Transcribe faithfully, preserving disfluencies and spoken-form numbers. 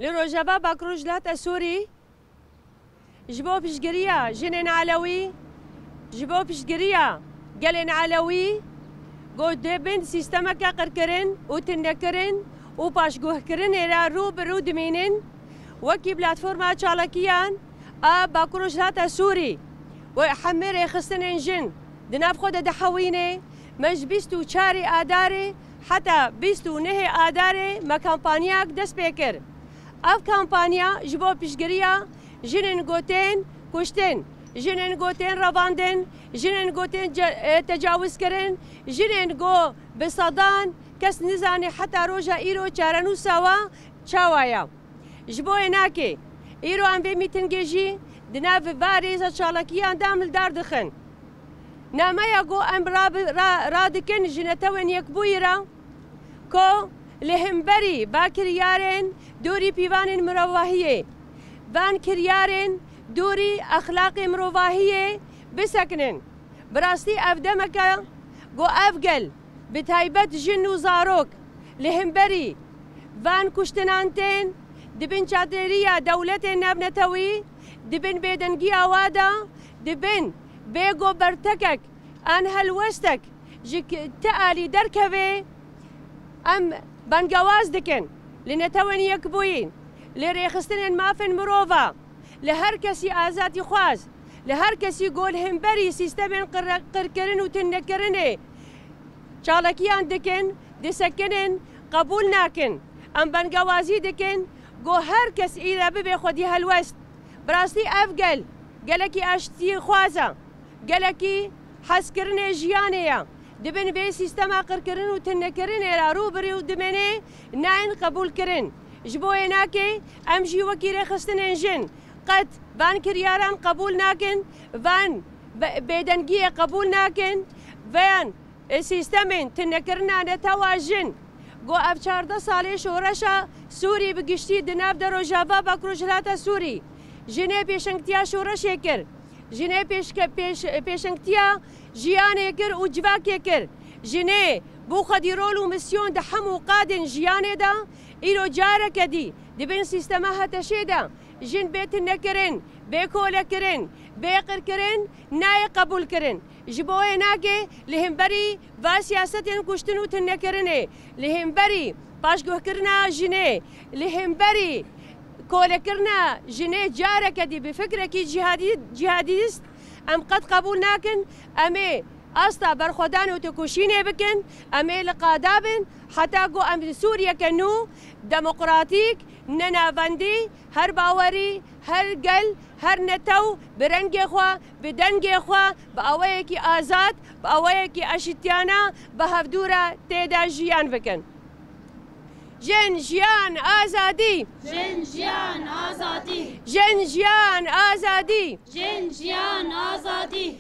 Li Rojava Bakur û Rojhilata Sûrî ji bo piştgiriya jinên Elewî, ji bo piştgiriya gelên Elewî, ku di bin sîstemeke qirkirin û tundnekirin û paşguhkirinê re rû bi rû dimînin, wekî Platforma Çalakiyan a Bakur û Rojhilata Sûrî û hemî rêxistinên jin di nav xwe de dihewîne, me ji bîst û çarê Adarê heta bîst û nehê Adarê me kampanyayek dest pê kir. Ev kampanya ji bo piştgiriya jinên ku tên kuştin, jinên ku tên revandin, jinên ku tên ce-, e, tecawizkirin, jinên ku bi sedan kes nizane heta roja îro çarenûsa wa çawa ye. Ji bo wê nakê, îro em vê mîtingê jî di nav va rêza çalakiyan de em li dar dixin. Nameya ku em rabi-, ra-, radikin ji Netewên Yekbûyî re, ku li hemberî va kiryarên dûrî pîvanên mirovahiyê, van kiryarên dûrî exlaqê mirovahiyê bisekinin. Bi rastî ev demeke ku ev gel, bi taybet jin û zarok, li hemberî van kuştinan tên, di bin çateriya dewletên navnetewî, di bin bêdengiya wa de, di bin bêgo bertekek an helwestek ji k-, ti alî derkeve, em bangewaz dikin li Netewên Yekbûyî, li rêxistinên mafên mirova, li her kesî azadîxwaz, li her kesî ku li hemberî sîstemên qir-, qirkirin û tundnekirinê çalakiyan dikin, disekinin, qebûl nakin. Em bangewazî dikin ku her kes îre bibe xwedî helwest. Bi rastî ev gel, gelekî aştiyxwaz e. Gelekî hezkirinê jiyanê ye. Di bin vê sîstema qirkirin û tundnekirinê re rû bi rû dimêne, nayên qebûlkirin. Ji bo wê nakê em jî wekî rêxistinên jin qet van kiryaran qebûl nakin, van be-, bêdengiyê qebûl nakin, van, e, sîstemên tundnekirina netewa jin, ku ev çardeh salê şoreşa Sûrî bi giştî di nav de Rojava Bakur û Rojhilata Sûrî jinê pêşengtiya şoreşê kir. Jinê pêşke-, pêş-, pêşengtiya jiyanê kir û civakê kir. Jinê bû xwedî rol û misyon di hemû qadên jiyanê de, îro careke dî di bin sîstema HTŞ'ê de jin bê tundnekirin, bê kolekirin, bê qirkirin nayê qebûlkirin. Ji bo wê nake li hemberî va siyasetên kuştin û tundnekirinê, li hemberî paşguhkirina jinê, li hemberî kolekirina jinê careke dî bi fikrekî cîhadî-, cîhadîst em qet qebûl nakin. Em ê asta berxwedan û têkoşînê bikin. Em ê li qada bin heta ku em li Sûriyeke nû, demokratîk, nenavendî, her bawerî, her gel, her netew bi rengê xwe, bi dengê xwe, bi awayekî azad, bi awayekî eşîtiyane bi hevdû re tê de jiyan bikin. Jin, jiyan, azadî! Jin, jiyan, azadî! Jin, jiyan, azadî! Jin, jiyan, azadî!